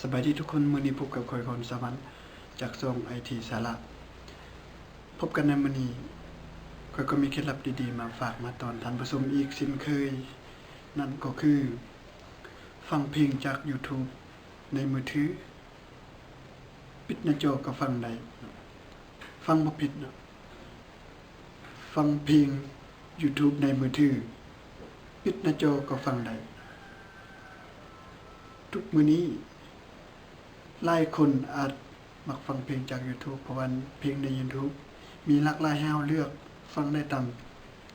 ສະບາຍດີທຸກຄົນ, ມື້ນີ້ພົບກັບຂ້ອຍ ຄອນສະຫວັນ ຈາກຊ່ອງໄອທີສາລະ. ພົບກັນໃນມື້ນີ້, ຂ້ອຍກໍມີເຄັດລັບດີໆມາຝາກມາຕ້ອນທ່ານຜູ້ຊົມອີກເຊັ່ນເຄີຍ, ນັ້ນກໍຄື ຟັງເພງຈາກ YouTube ໃນມືຖື, ປິດໜ້າຈໍກໍຟັງໄດ້, ຟັງບໍ່ຜິດເນາະ. ຟັງເພງ YouTube ໃນມືຖື, ປິດໜ້າຈໍກໍຟັງໄດ້. ທຸກມື້ນີ້ ຫຼາຍຄົນອາດມັກຟັງເພງຈາກ YouTube ເພາະວ່າເພງໃນ YouTube ມີຫຼາກຫຼາຍໃຫ້ເຮົາເລືອກຟັງໄດ້ຕາມ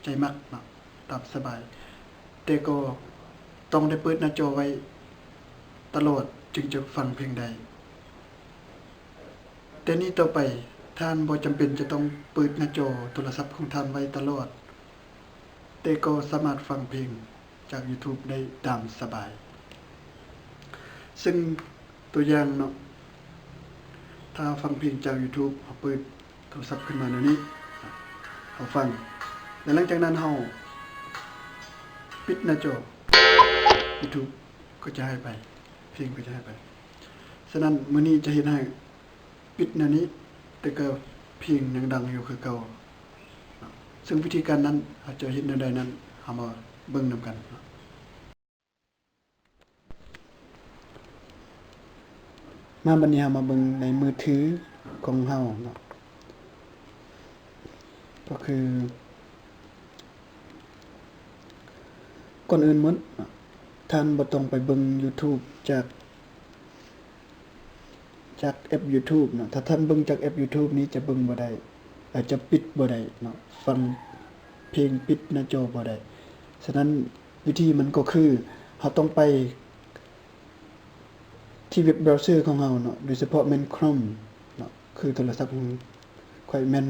ໃຈມັກເນາະ, ຕາມສະບາຍ, ແຕ່ກໍຕ້ອງໄດ້ເປີດໜ້າຈໍໄວ້ຕະຫຼອດຈຶ່ງຈະຟັງເພງໄດ້. ແຕ່ນີ້ຕໍ່ໄປ ທ່ານບໍ່ຈຳເປັນຈະຕ້ອງເປີດໜ້າຈໍໂທລະສັບຂອງທ່ານໄວ້ຕະຫຼອດ, ແຕ່ກໍສາມາດຟັງເພງຈາກ YouTube ໄດ້ຕາມສະບາຍ. ເຊິ່ງຕົວຢ່າງເນາະ, ຖ້າເຮົາຟັງເພງຈາກ YouTube, ເຮົາເປີດໂທລະສັບຂຶ້ນມາແນວນີ້, ເຮົາຟັງ, ແລະ ຫຼັງຈາກນັ້ນເຮົາປິດໜ້າຈໍ, YouTube ກໍຈະຫາຍໄປ, ເພງກໍຈະຫາຍໄປ. ສະນັ້ນ ມື້ນີ້ຈະເຮັດໃຫ້ ປິດແນວນີ້, ແຕ່ກໍເພງຍັງດັງຢູ່ຄືເກົ່າ. ເຊິ່ງວິທີການນັ້ນ ເຮົາຈະເຮັດແນວໃດນັ້ນ, ເຮົາມາເບິ່ງນຳກັນ. ມາບັດນີ້ເຮົາມາເບິ່ງໃນມືຖືຂອງເຮົາເນາະ, ກໍຄື ກ່ອນອື່ນໝົດເນາະ, ທ່ານບໍ່ຕ້ອງໄປເບິ່ງ YouTube ຈາກ ຈາກແອັບ YouTube ເນາະ. ຖ້າທ່ານເບິ່ງຈາກແອັບ YouTube ນີ້ຈະເບິ່ງບໍ່ໄດ້ ອາດຈະປິດບໍ່ໄດ້ເນາະ, ຟັງເພງປິດໜ້າຈໍບໍ່ໄດ້. ສະນັ້ນ ວິທີມັນກໍຄື ເຮົາຕ້ອງໄປທີ່ເວັບບຣາວເຊີຂອງເຮົາເນາະ, ໂດຍສະເພາະແມ່ນ Chrome ເນາະ, ຄືໂທລະສັບຂອງຂ້ອຍແມ່ນ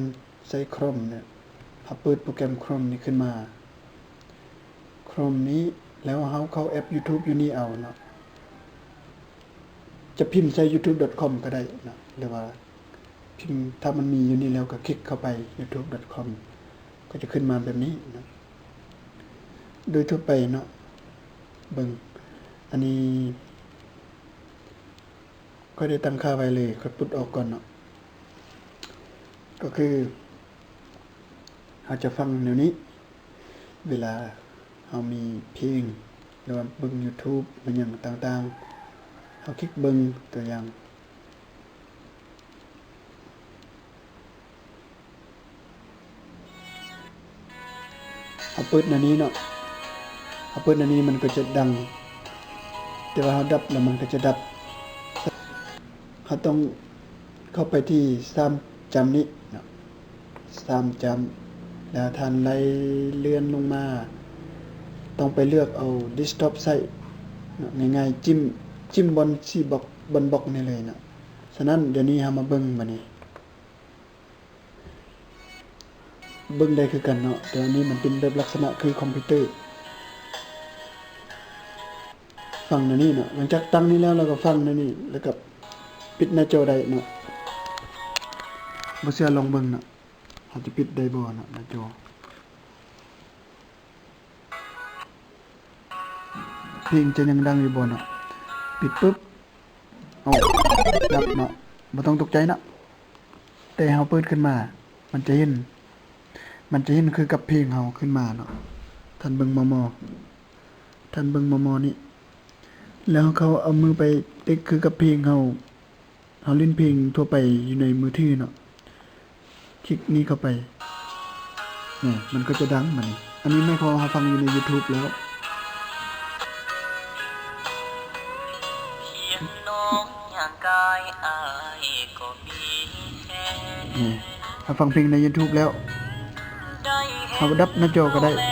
ໃຊ້ Chrome ເນາະ. ເຮົາເປີດໂປຣແກຣມ Chrome ນີ້ຂຶ້ນມາ, Chrome ນີ້, ແລ້ວເຮົາເຂົ້າແອັບ YouTube ຢູ່ນີ້ເອົາເນາະ. ຈະພິມໃສ່ youtube.com ກໍໄດ້ເນາະ, ຫຼືວ່າພິມ ຖ້າມັນມີຢູ່ນີ້ແລ້ວກໍຄລິກເຂົ້າໄປ youtube.com ກໍຈະຂຶ້ນມາແບບນີ້ເນາະ. ໂດຍທົ່ວໄປເນາະ, ເບິ່ງ, ອັນນີ້ຂ້ອຍໄດ້ຕັ້ງຄ່າໄວ້ເລີຍ, ຂ້ອຍປຸດອອກກ່ອນເນາະ. ກໍຄືເຮົາຈະຟັງແນວນີ້, ເວລາເຮົາມີເພງ ຫຼືວ່າເບິ່ງ YouTube ແມ່ນຫຍັງຕ່າງໆ, ເຮົາຄລິກເບິ່ງຕົວຢ່າງ. ເຮົາເປີດແນວນີ້ເນາະ, ເຮົາເປີດແນວນີ້ມັນກໍຈະດັງ, ແຕ່ວ່າເຮົາດັບແລ້ວມັນກໍຈະດັບ. ເຮົາຕ້ອງເຂົ້າໄປທີ່ສາມຈ້ຳນີ້ເນາະ, ສາມຈ້ຳ, ແລ້ວທ່ານໄລ່ເລື່ອນລົງມາ, ຕ້ອງໄປເລືອກເອົາ desktop site ເນາະ, ງ່າຍໆ, ຈິ້ມ, ຈິ້ມບ່ອນສີບລັອກ, ບ່ອນບລັອກນີ້ເລີຍເນາະ. ສະນັ້ນ ດຽວນີ້ເຮົາມາເບິ່ງບາດນີ້. ເບິ່ງໄດ້ຄືກັນເນາະ, ແຕ່ອັນນີ້ມັນເປັນແບບລັກສະນະຄືຄອມພິວເຕີ. ຟັງແນວນີ້ເນາະ, ຫຼັງຈາກຕັ້ງນີ້ແລ້ວ ແລ້ວກໍຟັງແນວນີ້ ແລ້ວກໍປິດໜ້າຈໍໄດ້ເນາະ. ບໍ່ເຊື່ອລອງເບິ່ງເນາະ, ເຮົາຈະປິດໄດ້ບໍ່ເນາະ ໜ້າຈໍ. ເພງຈະຍັງດັງຢູ່ບໍ່ເນາະ? ປິດປຶບ ເອົາ ດັບເນາະ, ບໍ່ຕ້ອງຕົກໃຈເນາະ. ແຕ່ເຮົາເປີດຂຶ້ນມາ ມັນຈະເຫັນ ມັນຈະເຫັນຄືກັບເພງເຮົາຂຶ້ນມາເນາະ. ທ່ານເບິ່ງມໍ່ໆ ທ່ານເບິ່ງມໍ່ໆນີ້ ແລ້ວເຮົາເຂົ້າເອົາມືໄປຕິກຄືກັບເພງເຮົາ ເຮົາຫຼິ້ນເພງທົ່ວໄປຢູ່ໃນມືຖືເນາະ, ຄລິກນີ້ເຂົ້າໄປ ນີ້ ມັນກໍຈະດັງບາດນີ້. ອັນນີ້ໝາຍຄວາມວ່າເຮົາຟັງຢູ່ໃນ YouTube ແລ້ວ. ນີ້ ເຮົາຟັງເພງໃນ YouTube ແລ້ວ ເຮົາດັບໜ້າຈໍກໍໄດ້. ນີ້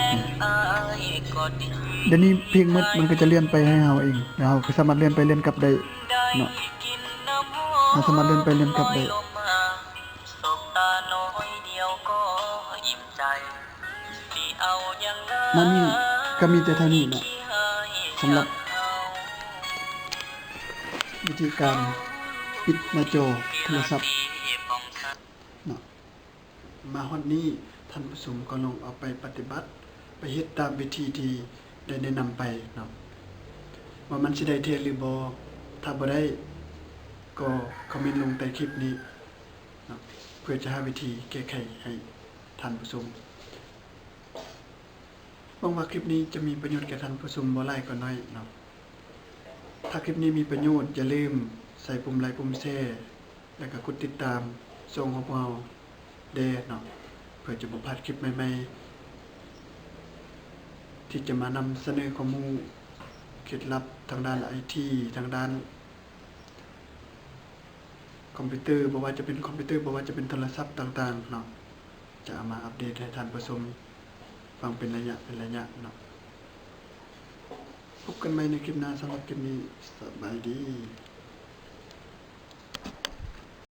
ດຽວນີ້ເພງໝົດ ມັນກໍຈະເລື່ອນໄປໃຫ້ເຮົາເອງ ແລ້ວເຮົາກໍສາມາດເລື່ອນໄປເລື່ອນກັບໄດ້ເນາະ, ເຮົາສາມາດເລື່ອນໄປເລື່ອນກັບໄດ້. ມານີ້ກໍມີແຕ່ເທົ່ານີ້ເນາະ ສຳລັບວິທີການປິດໜ້າຈໍໂທລະສັບເນາະ. ມາຮອດນີ້ ທ່ານຜູ້ຊົມກໍລອງເອົາໄປປະຕິບັດ ໄປເຮັດຕາມວິທີທີ່ໄດ້ແນະນຳໄປເນາະ ວ່າມັນຊິໄດ້ແທ້ຫຼືບໍ່. ຖ້າບໍ່ໄດ້ ກໍຄອມເມັນລົງໃຕ້ຄລິບນີ້ເນາະ ເພື່ອຈະຫາວິທີແກ້ໄຂໃຫ້ທ່ານຜູ້ຊົມ. ຫວັງວ່າຄລິບນີ້ຈະມີປະໂຫຍດແກ່ທ່ານຜູ້ຊົມບໍ່ຫຼາຍກໍໜ້ອຍເນາະ. ຖ້າຄລິບນີ້ມີປະໂຫຍດ, ຢ່າລືມໃສ່ປຸ່ມໄລ, ປຸ່ມແຊ ແລະ ກໍກົດຕິດຕາມຊ່ອງຂອງພວກເຮົາແດ່ເນາະ ເພື່ອຈະບໍ່ພາດຄລິບໃໝ່ໆ ທີ່ຈະມານຳສະເໜີຄວາມຮູ້ເຄັດລັບທາງດ້ານໄອທີ ທາງດ້ານຄອມພິວເຕີ, ບໍ່ວ່າຈະເປັນຄອມພິວເຕີ, ບໍ່ວ່າຈະເປັນໂທລະສັບຕ່າງໆເນາະ, ຈະເອົາມາອັບເດດໃຫ້ທ່ານຜູ້ຊົມຟັງເປັນໄລຍະເປັນໄລຍະເນາະ. ພົບກັນໃໝ່ໃນຄລິບໜ້າ, ສຳລັບຄລິບນີ້ ສະບາຍດີ.